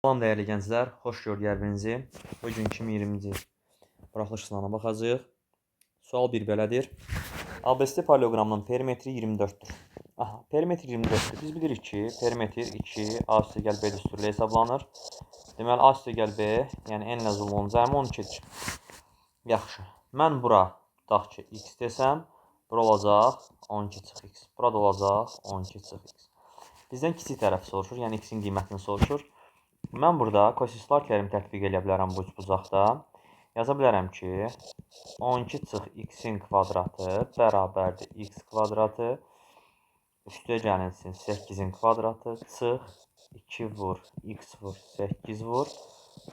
Salam dəyərli gənclər, xoş gördük hər birinizi. Bu gün 2020-ci buraxılış sınavına baxacağıq. Sual 1 belədir. ABC paralleloqramının perimetri 24-dür. Aha, perimetr 24-dür. Biz bilirik ki, perimetr 2 A üstəgəl B düsturu ilə hesablanır. Deməli, A üstəgəl B, yəni n ilə uzunluğun cəmi 12-dir. Yaxşı. Mən bura tutaq ki, x desəm, bura olacaq 12 çıx x. Burada olacaq 12 çıx x. Bizdən kiçik tərəf soruşur, yəni x-in qiymətini soruşur. Mən burada kosinuslar teoremi tətbiq eləyə bilərəm bu üçbucaqda. Yaza bilərəm ki, 12 çıx x-in kvadratı bərabərdir x kvadratı üstə gəlinsin 8-in kvadratı çıx 2 vur x vur 8 vur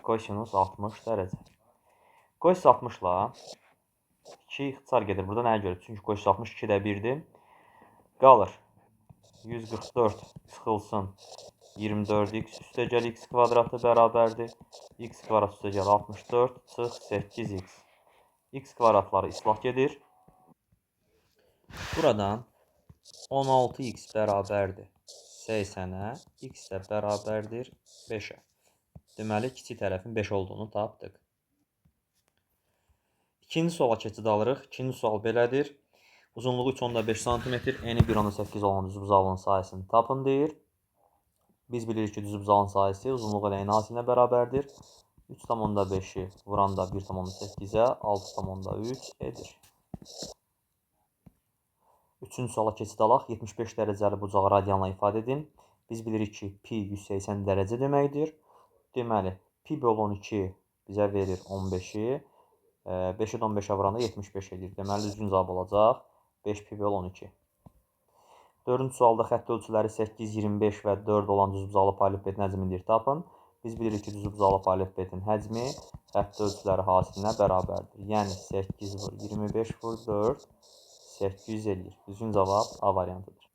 kosinus 60 dərəcə. Kosinus 60 ilə 2 ixtisar gedir. Burada nəyə görə? Çünki kosinus 60 2-də 1-dir. Qalır 144 çıxılsın 24x üstəgəl x kvadratı bərabərdir. X kvadrat üstəgəl 64 çıx 8x. X kvadratları islah gedir. Buradan 16x bərabərdir 80-ə, x də bərabərdir 5-ə. Deməli, kiçik tərəfin 5 olduğunu tapdıq. İkinci suala keçid alırıq. İkinci sual belədir. Uzunluğu 3,5 sm, eni 1,8 olan düzbucaqlının sahəsini tapın deyir. Biz bilirik ki, düzbucağın sahəsi uzunluğu ilə eni hasilinə bərabərdir. 3,5-i vuranda 1,8-ə 6,3 edir. Üçüncü suala keçid alaq. 75 dərəcəli bucağı radianla ifadə edin. Biz bilirik ki, pi 180 dərəcə deməkdir. Deməli, pi bölü 12 bizə verir 15-i. 5-i də 15-ə vuranda 75 edir. Deməli, düzgün cavab olacaq 5 pi bölü 12. Dördüncü sualda xətt ölçüləri 8, 25 və 4 olan düzbucaqlı parallelepipedin həcmini tapın. Biz bilirik ki, düzbucaqlı parallelepipedin həcmi xətt ölçüləri hasilinə bərabərdir. Yəni 8 vur 25 vur 4 800 eləyir. Düzgün cavab A variantıdır.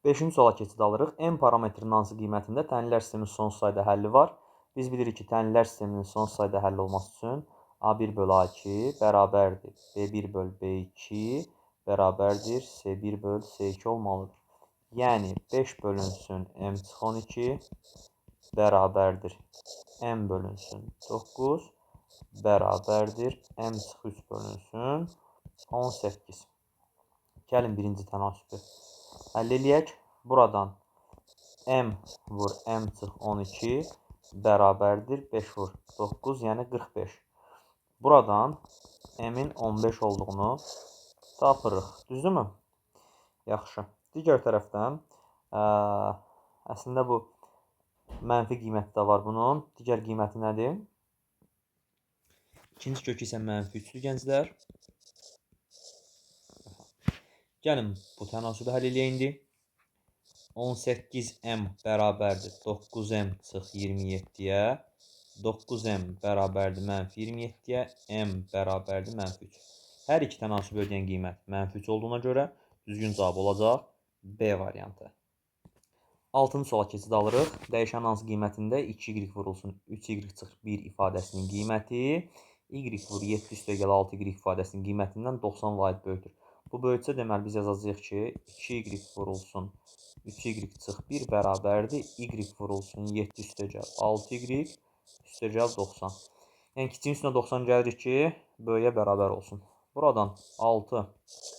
Beşinci suala keçid alırıq. M parametrinin hansı qiymətində tənlilər sisteminin sonsuz sayda həlli var? Biz bilirik ki, tənlilər sisteminin sonsuz sayda həlli olması üçün A1 bölü A2 bərabərdir B1 bölü B2 bərabərdir C1 bölü C2 olmalıdır. Yəni 5 bölünsün M çıx 12 bərabərdir M bölünsün 9 bərabərdir M çıx 3 bölünsün 18. Gəlin birinci tənasübü həll eləyək. Buradan M vur M çıx 12 bərabərdir 5 vur 9, yəni 45. Buradan M-in 15 olduğunu tapırıq. Düzdürmü? Yaxşı. Digər tərəfdən, əslində bu mənfi qiyməti də var bunun. Digər qiyməti nədir? İkinci kökü isə mənfi 3-dür gənclər. Gəlin bu tənasübü həll eləyək indi. 18m bərabərdir 9m çıx 27-yə. 9m bərabərdir mənfi 27-yə. M bərabərdir mənfi 3. Hər iki tənasübü ödəyən qiymət mənfi 3 olduğuna görə düzgün cavab olacaq B variantı. Altıncı suala keçid alırıq. Dəyişənin hansı qiymətində 2y vurulsun 3y çıx 1 ifadəsinin qiyməti y vur 7 üstəgəl 6y ifadəsinin qiymətindən 90 vahid böyükdür. Bu böyüksə deməli biz yazacağıq ki, 2y vurulsun 3y çıx 1 bərabərdir y vurulsun 7 üstəgəl 6y üstəgəl 90. Yəni kiçiyin üstünə 90 gəlirik ki, böyüyə bərabər olsun. Buradan 6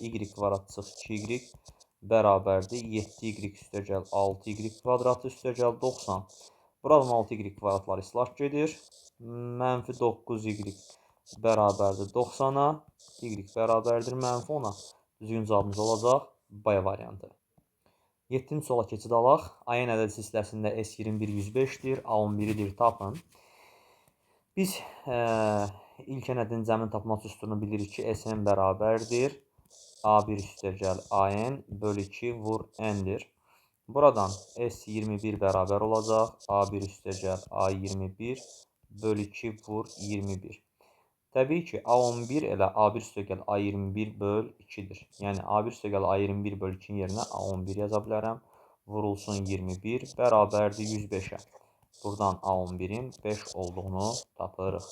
y kvadrat çıx 2y bərabərdir 7y üstəgəl 6y kvadratı üstəgəl 90. Buradan 6y kvadratlar islah gedir. Mənfi 9y bərabərdir 90-a, y bərabərdir mənfi 10-a. Düzgün cavabımız olacaq B variantı. 7-ci suala keçid alaq. AN ədəd silsiləsində S21 105-dir, A11-dir, tapın. Biz ilk ədədin cəmini tapmaq düsturunu bilirik ki, Sn bərabərdir A1 üstəgəl AN bölü 2 vur N-dir. Buradan S21 bərabər olacaq A1 üstəgəl A21 bölü 2 vur 21. Təbii ki, A11 elə A1 üstəgəl A21 böl 2-dir. Yəni A1 üstəgəl A21 böl 2-nin yerinə A11 yaza bilərəm. Vurulsun 21 bərabərdir 105-ə. Buradan A11-in 5 olduğunu tapırıq.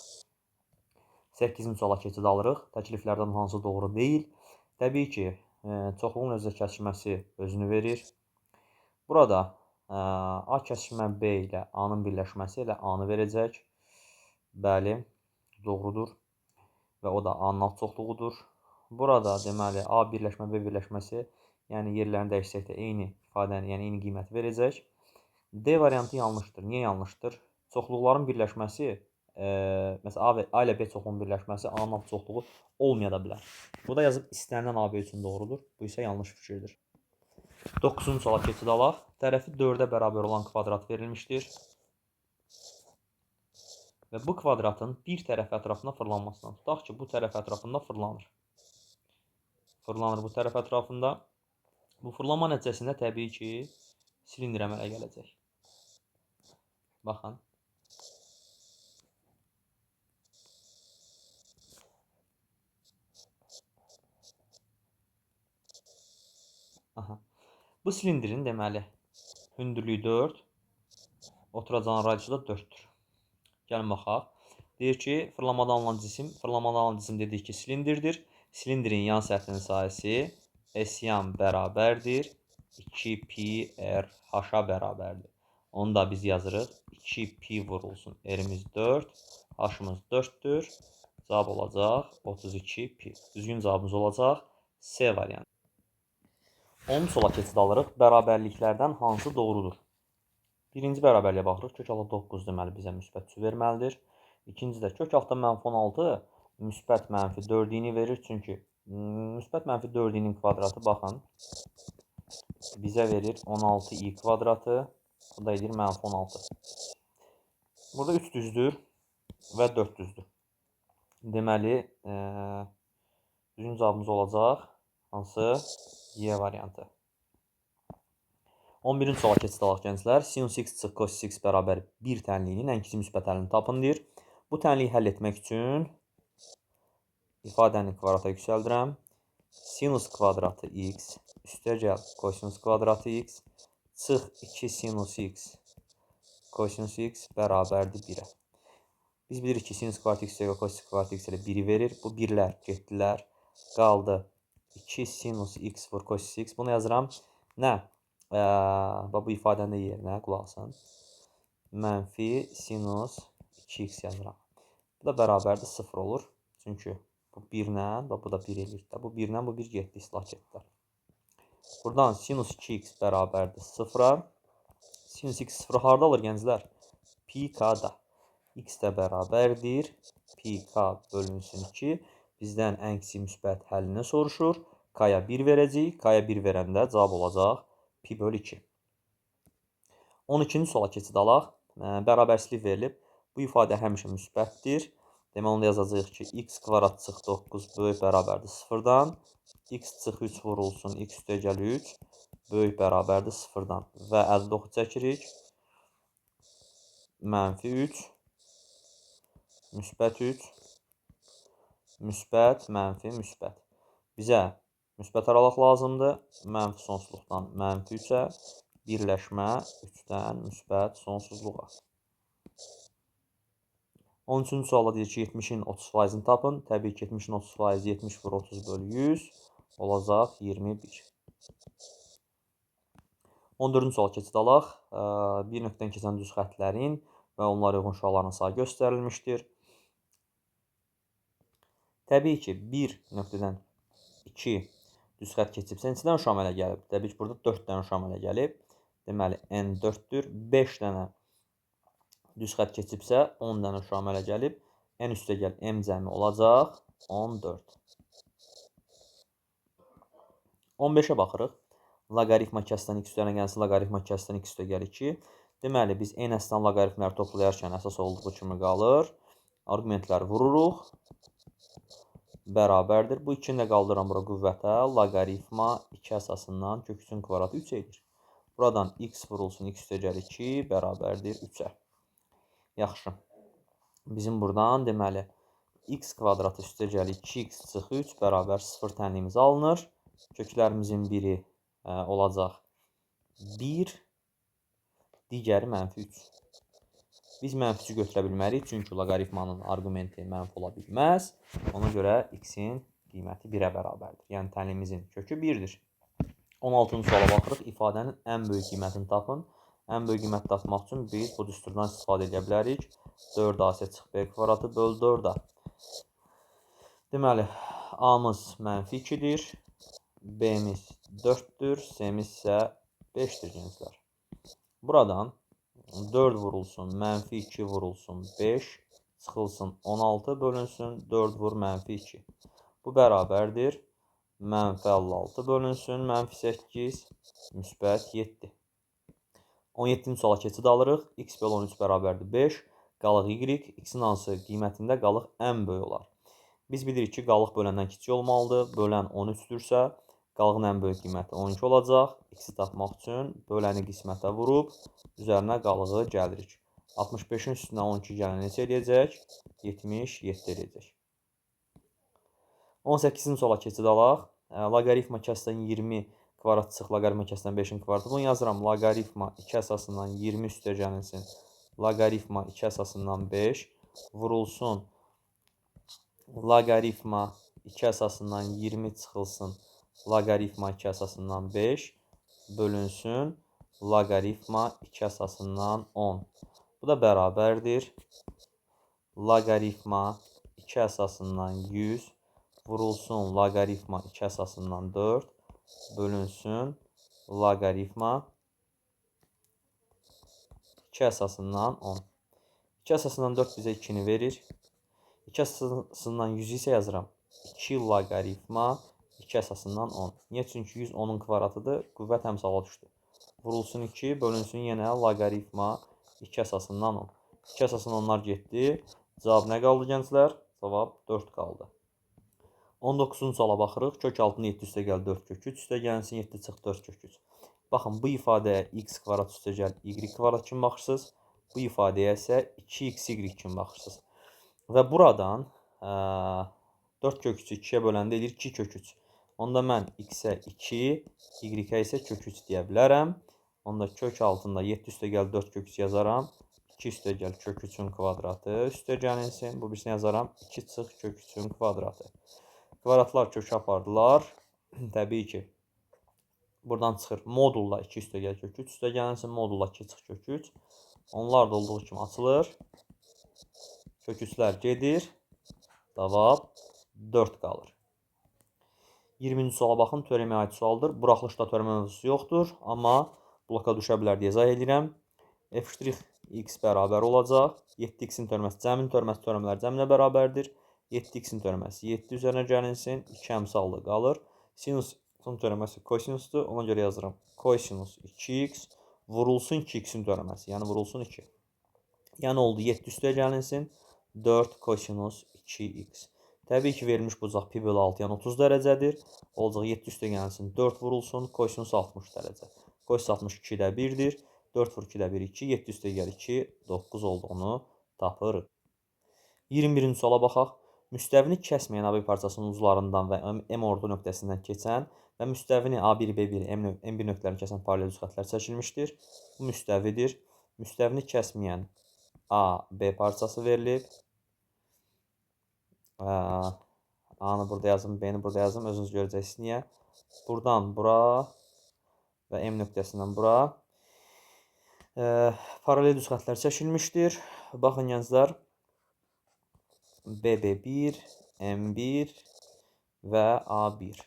8-ci suala keçid alırıq. Təkliflərdən hansı doğru deyil? Təbii ki, çoxluğun özdə kəsişməsi özünü verir. Burada A kəsişmə B ilə A-nın birləşməsi elə A-nı verəcək. Bəli, doğrudur. Və o da A-nın alt çoxluğudur. Burada deməli A birləşmə B birləşməsi, yəni yerlərini dəyişsək də eyni ifadəni, yəni eyni qiyməti verəcək. D variantı yanlışdır. Niyə yanlışdır? Çoxluqların birləşməsi, məsələn A və A ilə B çoxluğunun birləşməsi A-nın alt çoxluğu olmaya da bilər. Burada yazıb istənilən AB üçün doğrudur. Bu isə yanlış fikirdir. 9-cu suala keçid alaq. Tərəfi 4-ə bərabər olan kvadrat verilmişdir. Və bu kvadratın bir tərəfi ətrafında fırlanmasından tutaq ki, bu tərəf ətrafında fırlanır. Fırlanır bu tərəf ətrafında. Bu fırlanma nəticəsində təbii ki, silindr əmələ gələcək. Baxın. Aha. Bu silindirin deməli hündürlüyü 4, oturacağın radiusu da 4-dür. Gəlin baxaq. Deyir ki, fırlamadan alınan cisim, fırlamadan alınan cisim dedik ki, silindirdir. Silindirin yan səthinin sahəsi S yan bərabərdir 2 pi r h-a bərabərdir. Onu da biz yazırıq. 2 pi vurulsun. R-imiz 4, h-ımız 4-dür. Cavab olacaq 32 pi. Düzgün cavabımız olacaq C variantı. 10 sola keçid alırıq. Bərabərliklərdən hansı doğrudur? Birinci bərabərliyə baxırıq. Kök altı 9 deməli bizə müsbət 3 verməlidir. İkinci də kök altı mənfi 16 müsbət mənfi 4-ni verir. Çünki müsbət mənfi 4-nin kvadratı baxın bizə verir 16i kvadratı. Bu da edir mənfi 16. Burada 3 düzdür və 4 düzdür. Deməli, düzgün cavabımız olacaq hansı? Y variantı. 11-ci suala keçid alaq gənclər. Sinus x çıx kosinus x bərabər 1 tənliyinin ən kiçik müsbət həllini tapın deyir. Bu tənliyi həll etmək üçün ifadəni kvadrata yüksəldirəm. Sinus kvadratı x üstəgəl kosinus kvadratı x çıx 2 sinus x kosinus x bərabərdir 1-ə. Biz bilirik ki, sinus kvadratı x üstəgəl kosinus kvadratı x elə 1-i verir. Bu birlər getdilər. Qaldı 2 sinus x vur kosinus x. Bunu yazıram. Nə? Bax, bu ifadənin də yerinə qulaq asın. Mənfi sinus 2x yazıram. Bu da bərabərdir 0 olur. Çünki bu 1-lə, bax bu da 1 eləyir də. Bu 1-lə bu 1 getdi, islah getdilər. Buradan sinus 2x bərabərdir 0-a. Sinus x 0-ı harda alır gənclər? Pi k-da. X də bərabərdir. Pi k bölünsün 2. Bizdən ən kiçik müsbət həllini soruşur. K-ya 1 verəcəyik. K-ya 1 verəndə cavab olacaq pi bölü 2. 12-ci suala keçid alaq. Bərabərsizlik verilib. Bu ifadə həmişə müsbətdir. Deməli, onu da yazacağıq ki, x kvadrat çıx 9 böyük bərabərdir 0-dan. X çıx 3 vurulsun, x üstəgəl 3 böyük bərabərdir 0-dan. Və 59 çəkirik. Mənfi 3, müsbət 3, müsbət, mənfi, müsbət. Bizə müsbət aralıq lazımdır. Mənfi sonsuzluqdan mənfi 3-ə, birləşmə 3-dən müsbət sonsuzluğa. 13-cü sualda deyir ki, 70-in 30%-ni tapın. Təbii ki, 70-in 30% 70 vur 30 bölü 100 olacaq 21. 14-cü suala keçid alaq. Bir nöqtədən keçən düz xəttlərin və onlara uyğun şüaların sayı göstərilmişdir. Təbii ki, bir nöqtədən 2 düz xətt keçibsə, neçə dənə şüa əmələ gəlib? Təbii ki, burada 4 dənə şüa əmələ gəlib. Deməli, N 4-dür. 5 dənə düz xətt keçibsə, 10 dənə şüa əmələ gəlib. N üstəgəl M cəmi olacaq 14. 15-ə baxırıq. Loqaritma kəsdən x üzərinə gəlsin, loqaritma kəsdən x üstəgəl 2. Deməli, biz n əsdən loqaritmləri toplayarkən əsas olduğu kimi qalır. Arqumentləri vururuq. Bərabərdir. Bu 2-ni də qaldıram bura qüvvətə. Loqaritma 2 əsasından kök 3-ün kvadratı 3 edir. Buradan x vurulsun x üstəgəl 2 bərabərdir 3-ə. Yaxşı. Bizim buradan deməli x kvadratı üstəgəl 2x çıx 3 bərabər 0 tənliyimiz alınır. Köklərimizin biri olacaq 1, digəri mənfi 3. Biz mənfi 3-ü götürə bilmərik, çünki loqaritmanın arqumenti mənfi ola bilməz. Ona görə x-in qiyməti 1-ə bərabərdir. Yəni tənliyimizin kökü 1-dir. 16-cı suala baxırıq. İfadənin ən böyük qiymətini tapın. Ən böyük qiymət tapmaq üçün biz bu düsturdan istifadə edə bilərik. 4AC çıx B kvadratı böl 4A. Deməli, A-mız mənfi 2-dir, B-miz 4-dür, C-miz isə 5-dir gənclər. Buradan 4 vurulsun, mənfi 2 vurulsun, 5 çıxılsın, 16 bölünsün, 4 vur mənfi 2. Bu bərabərdir. Mənfi 56 bölünsün, mənfi 8, müsbət 7. 17-ci suala keçid alırıq. X bölü 13 bərabərdir 5. Qalıq Y, X-in hansı qiymətində qalıq ən böyük olar? Biz bilirik ki, qalıq böləndən kiçik olmalıdır. Bölən 13-dürsə, qalığın ən böyük qiyməti 12 olacaq. X-i tapmaq üçün böləni qismətə vurub, üzərinə qalığı gəlirik. 65-in üstünə 12 gələn neçə eləyəcək? 77 eləyəcək. 18-ci suala keçid alaq. Loqaritma kəsdən 20 kvadrat çıx, loqaritma kəsdən 5-in kvadratı. Bunu yazıram. Loqaritma 2 əsasından 20 üstə gəlinsin. Loqaritma 2 əsasından 5 vurulsun. Loqaritma 2 əsasından 20 çıxılsın. Loqaritma 2 əsasından 5 bölünsün. Loqaritma 2 əsasından 10. Bu da bərabərdir. Loqaritma 2 əsasından 100 vurulsun. Loqaritma 2 əsasından 4 bölünsün. Loqaritma 2 əsasından 10. 2 əsasından 4 bizə 2-ni verir. 2 əsasından 100 isə yazıram. 2 loqaritma 2 əsasından 10. Niyə? Çünki 100 10-un kvadratıdır. Qüvvət əmsala düşdü. Vurulsun 2, bölünsün yenə loqaritma 2 əsasından 10. 2 əsasından onlar getdi. Cavab nə qaldı gənclər? Cavab 4 qaldı. 19-cu suala baxırıq. Kök altında 7 üstə gəl 4 kök 3 üstə gəlsin 7 çıx 4 kök 3. Baxın, bu ifadəyə x kvadrat üstə gəl y kvadrat kimi baxırsınız. Bu ifadəyə isə 2xy kimi baxırsınız. Və buradan 4 kök 3-ü 2-yə böləndə eləyir 2 kök 3. Onda mən x-ə 2, y-ə isə kök 3 deyə bilərəm. Onda kök altında 7 üstə gəl 4 kök 3 yazaram. 2 üstə gəl kök 3-ün kvadratı üstə gəlinsin. Bu birisini yazaram. 2 çıx kök 3-ün kvadratı. Kvadratlar kökə apardılar. Təbii ki, buradan çıxır. Modulla 2 üstə gəl kök 3 üstə gəlinsin. Modulla 2 çıx kök 3. Onlar da olduğu kimi açılır. Kök 3-lər gedir. Cavab 4 qalır. 20-ci suala baxın. Teoremaya aid sualdır. Buraxılışda teorema mövzusu yoxdur. Amma bloka düşə bilər deyə izah edirəm. F' x bərabər olacaq. 7x-in törməsi cəmin törməsi törəmələr cəminə bərabərdir. 7x-in törəməsi 7 üzərinə gəlinsin. 2 əmsallı qalır. Sinusun törəməsi kosinusdur. Ona görə yazıram. Kosinus 2x vurulsun 2x-in törəməsi. Yəni vurulsun 2. Yəni oldu 7 üstə gəlinsin. 4 kosinus 2x. Təbii ki, verilmiş bucaq pi bölü 6, yəni 30 dərəcədir. Olacaq 7 üstə gəlinsin. 4 vurulsun. Kosinus 60 dərəcə. Kosinus 62-də 1-dir. 4 vur 2-də 1, 2. 7 üstə gəl 2, 9 olduğunu tapırıq. 21-ci suala baxaq. Müstəvini kəsməyən AB parçasının uzlarından və M orta nöqtəsindən keçən və müstəvini A1, B1, M1 nöqtələrini kəsən paralel düz xəttlər çəkilmişdir. Bu müstəvidir. Müstəvini kəsməyən A, B parçası verilib. A-nı burada yazım, B-ni burada yazım. Özünüz görəcəksiniz niyə. Buradan bura və M nöqtəsindən bura. Paralel düz xəttlər çəkilmişdir. Baxın gənclər. BB1, M1 və A1.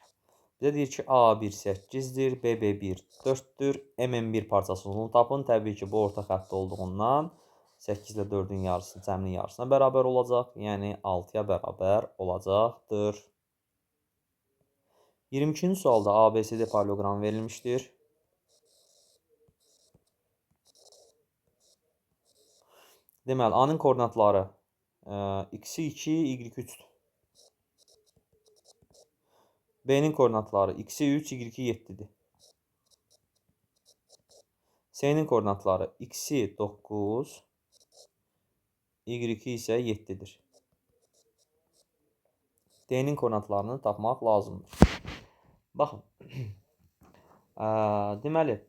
Bizə deyir ki, A1 8-dir, BB1 4-dür, MM1 parçası uzunluğunu tapın. Təbii ki, bu orta xəttdə olduğundan 8 ilə 4-ün yarısı cəminin yarısına bərabər olacaq. Yəni 6-ya bərabər olacaqdır. 22-ci sualda ABCD paralleloqramı verilmişdir. Deməli, A-nın koordinatları x-i 2, y-i 3-dür. B-nin koordinatları x-i 3, y-i 7-dir. C-nin koordinatları x-i 9, y-i isə 7-dir. D-nin koordinatlarını tapmaq lazımdır. Baxın. Deməli,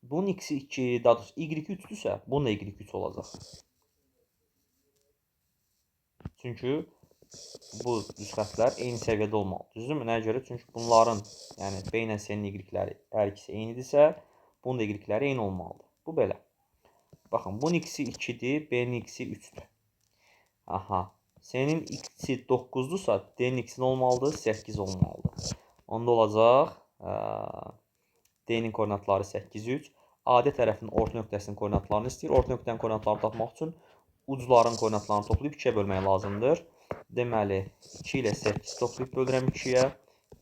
bunun x-i 2, daha doğrusu y-i 3-dürsə, bunun da y-i 3 olacaq. Çünki bu düz xəttlər eyni səviyyədə olmalı. Düzdürmü? Nəyə görə? Çünki bunların, yəni B ilə C-nin y-ləri hər ikisi eynidirsə, bunun da y-ləri eyni olmalıdır. Bu belə. Baxın, bunun x-i 2-dir, B-nin x-i 3-dür. Aha. C-nin x-i 9-dursa, D-nin x-i nə olmalıdır? 8 olmalıdır. Onda olacaq D-nin koordinatları 8, 3. AD tərəfinin orta nöqtəsinin koordinatlarını istəyir. Orta nöqtənin koordinatlarını tapmaq üçün ucların koordinatlarını toplayıb 2-yə bölmək lazımdır. Deməli, 2 ilə 8 toplayıb bölürəm 2-yə,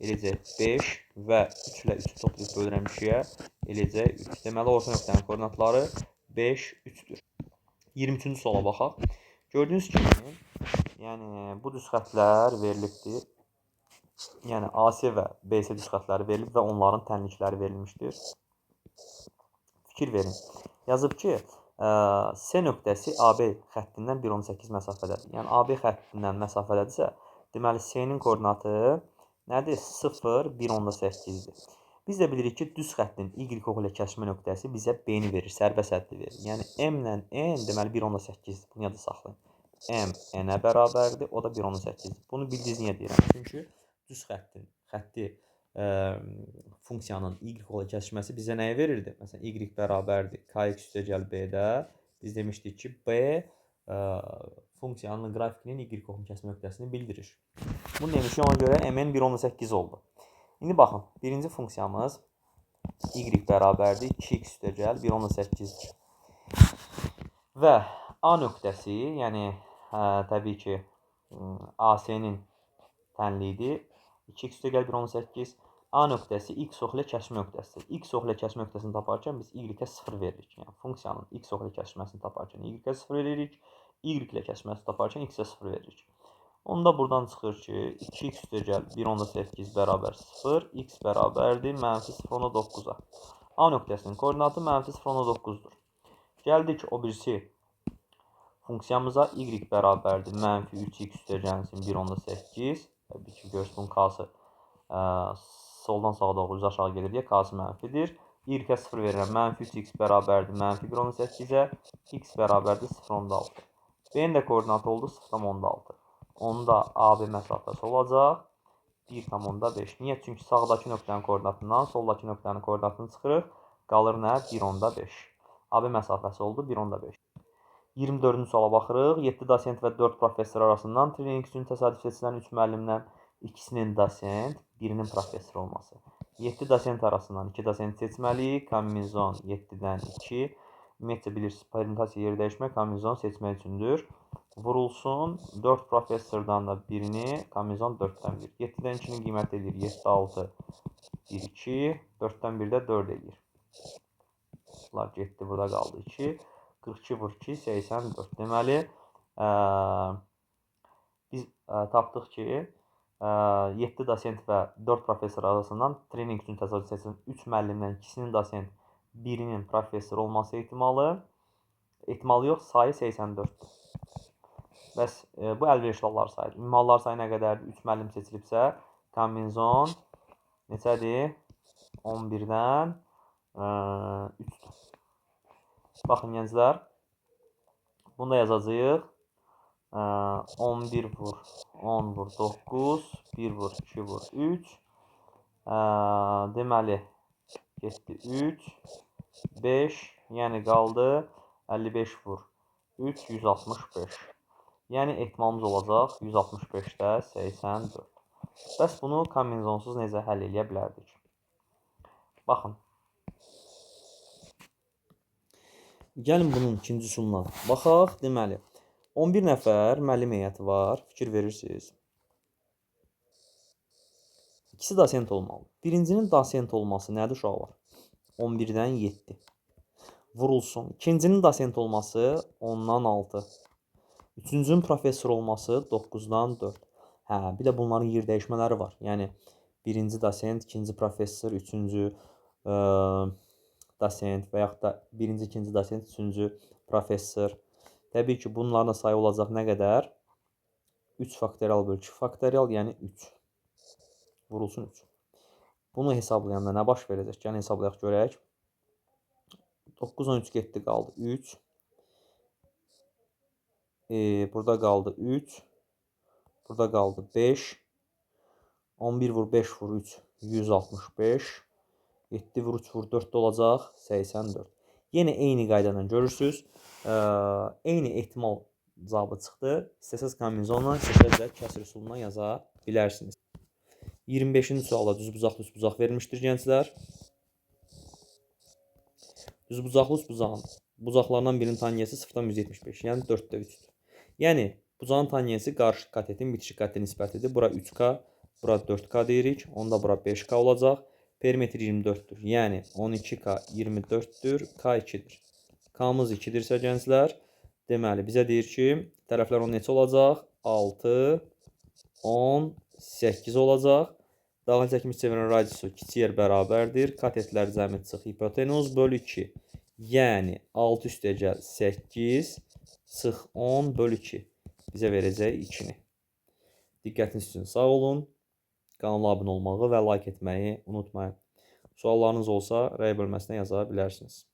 eləyəcək 5 və 3 ilə 3-ü toplayıb bölürəm 2-yə, eləyəcək 3. Deməli, orta nöqtənin koordinatları 5, 3-dür. 23-cü suala baxaq. Gördüyünüz kimi, yəni bu düz xəttlər verilibdir. Yəni AC və BC düz xəttləri verilib və onların tənlikləri verilmişdir. Fikir verin. Yazıb ki, C nöqtəsi AB xəttindən 1,18 məsafədədir. Yəni AB xəttindən məsafədədirsə, deməli C-nin koordinatı nədir? 0, 1,8-dir. Biz də bilirik ki, düz xəttin Y oxu ilə kəsişmə nöqtəsi bizə B-ni verir, sərbəst həddi verir. Yəni M ilə N deməli 1,8-dir. Bunu yadda saxlayın. M N-ə bərabərdir, o da 1,8-dir. Bunu bildiniz niyə deyirəm? Çünki düz xəttin xətti funksiyanın y ilə kəsişməsi bizə nəyi verirdi? Məsələn, y bərabərdir kx üstəgəl b-də. Biz demişdik ki, b funksiyanın qrafikinin y oxunun kəsmə nöqtəsini bildirir. Bunu demişik, ona görə mn 1,8 oldu. İndi baxın, birinci funksiyamız y bərabərdir 2x üstəgəl 1,8-dir. Və a nöqtəsi, yəni təbii ki, AC-nin tənliyidir. 2x üstəgəl 1,8. A nöqtəsi x oxu ilə kəsişmə nöqtəsidir. X oxu ilə kəsişmə nöqtəsini taparkən biz y-ə 0 veririk. Yəni funksiyanın x oxu ilə kəsişməsini taparkən y-ə 0 veririk. Y ilə kəsişməsini taparkən x-ə 0 veririk. Onda buradan çıxır ki, 2x üstəgəl 1,8 bərabər 0, x bərabərdir mənfi 0,9-a. A nöqtəsinin koordinatı mənfi 0,9-dur. Gəldik o birisi funksiyamıza, y bərabərdir mənfi 3x üstəgəlsin 1,8. Təbii ki, görürsünüz, bunun k-sı soldan sağa doğru üzü aşağı gedir deyə k-sı mənfidir. Y-ə 0 verirəm, mənfi 3x bərabərdir mənfi 1,8-ə, x bərabərdir 0,6. B-nin də koordinatı oldu 0,6. Onda AB məsafəsi olacaq 1,5. Niyə? Çünki sağdakı nöqtənin koordinatından soldakı nöqtənin koordinatını çıxırıq. Qalır nə? 1,5. AB məsafəsi oldu 1,5. 24-cü suala baxırıq. 7 dosent və 4 professor arasından treninq üçün təsadüf seçilən 3 müəllimdən ikisinin dosent, birinin professor olması. 7 dosent arasından 2 dosent seçməliyik. Kombinizon 7-dən 2. Ümumiyyətcə bilirsiniz, permutasiya yeri dəyişmə kombinizon seçmək üçündür. Vurulsun 4 professordan da birini, kombinizon 4-dən 1. 7-dən 2-nin qiyməti eləyir 7, 6, 1, 2. 4-dən 1 də 4 eləyir. Bunlar getdi, burada qaldı 2. 42 vur 2, 84. Deməli, biz tapdıq ki, 7 dosent və 4 professor arasından treninq üçün təsadüf seçilən 3 müəllimdən ikisinin dosent, birinin professor olması ehtimalı, ehtimalı yox, sayı 84-dür. Bəs bu əlverişli hallar sayıdır. Ümumi hallar sayı nə qədərdir? 3 müəllim seçilibsə, kombinizon neçədir? 11-dən 3-dür. Baxın gənclər, bunu da yazacağıq. 11 vur 10 vur 9, 1 vur 2 vur 3. Deməli, getdi 3, 5, yəni qaldı 55 vur 3, 165. Yəni ehtimalımız olacaq 165-də 84. Bəs bunu kombinizonsuz necə həll eləyə bilərdik? Baxın. Gəlin bunun ikinci üsuluna baxaq. Deməli, 11 nəfər müəllim heyəti var. Fikir verirsiniz. İkisi dosent olmalı. Birincinin dosent olması nədir uşaqlar? 11-dən 7. Vurulsun. İkincinin dosent olması 10-dan 6. Üçüncünün professor olması 9-dan 4. Hə, bir də bunların yer dəyişmələri var. Yəni, birinci dosent, ikinci professor, üçüncü dosent və yaxud da birinci, ikinci dosent, üçüncü professor. Təbii ki, bunların da sayı olacaq nə qədər? 3 faktorial bölü 2 faktorial, yəni 3. Vurulsun 3. Bunu hesablayanda nə baş verəcək? Gəlin hesablayaq görək. 9, 13 getdi, qaldı 3. Burada qaldı 3. Burada qaldı 5. 11 vur 5 vur 3, 165. 7 vur 3 vur 4 də olacaq 84. Yenə eyni qayda ilə görürsünüz. Eyni ehtimal cavabı çıxdı. İstəsəz kombinizonla, istəsəz də kəsir üsulundan yaza bilərsiniz. 25-ci sualda düzbucaqlı üçbucaq verilmişdir gənclər. Düzbucaqlı üçbucağın bucaqlarından birinin tangensi 0-dan 175, yəni 4-də 3-dür. Yəni bucağın tangensi qarşı katetin bitişik katetin nisbətidir. Bura 3K, bura 4K deyirik. Onda bura 5K olacaq. Perimetr 24-dür. Yəni 12K 24-dür, K 2-dir. K-mız 2-dirsə gənclər, deməli bizə deyir ki, tərəflər 10 neçə olacaq? 6, 10, 8 olacaq. Daxil çəkilmiş çevrənin radiusu kiçik yer bərabərdir. Katetlər cəmi çıx hipotenuz bölü 2. Yəni 6 üstəgəl 8 çıx 10 bölü 2 bizə verəcək 2-ni. Diqqətiniz üçün sağ olun. Kanala abunə olmağı və like etməyi unutmayın. Suallarınız olsa rəy bölməsinə yaza bilərsiniz.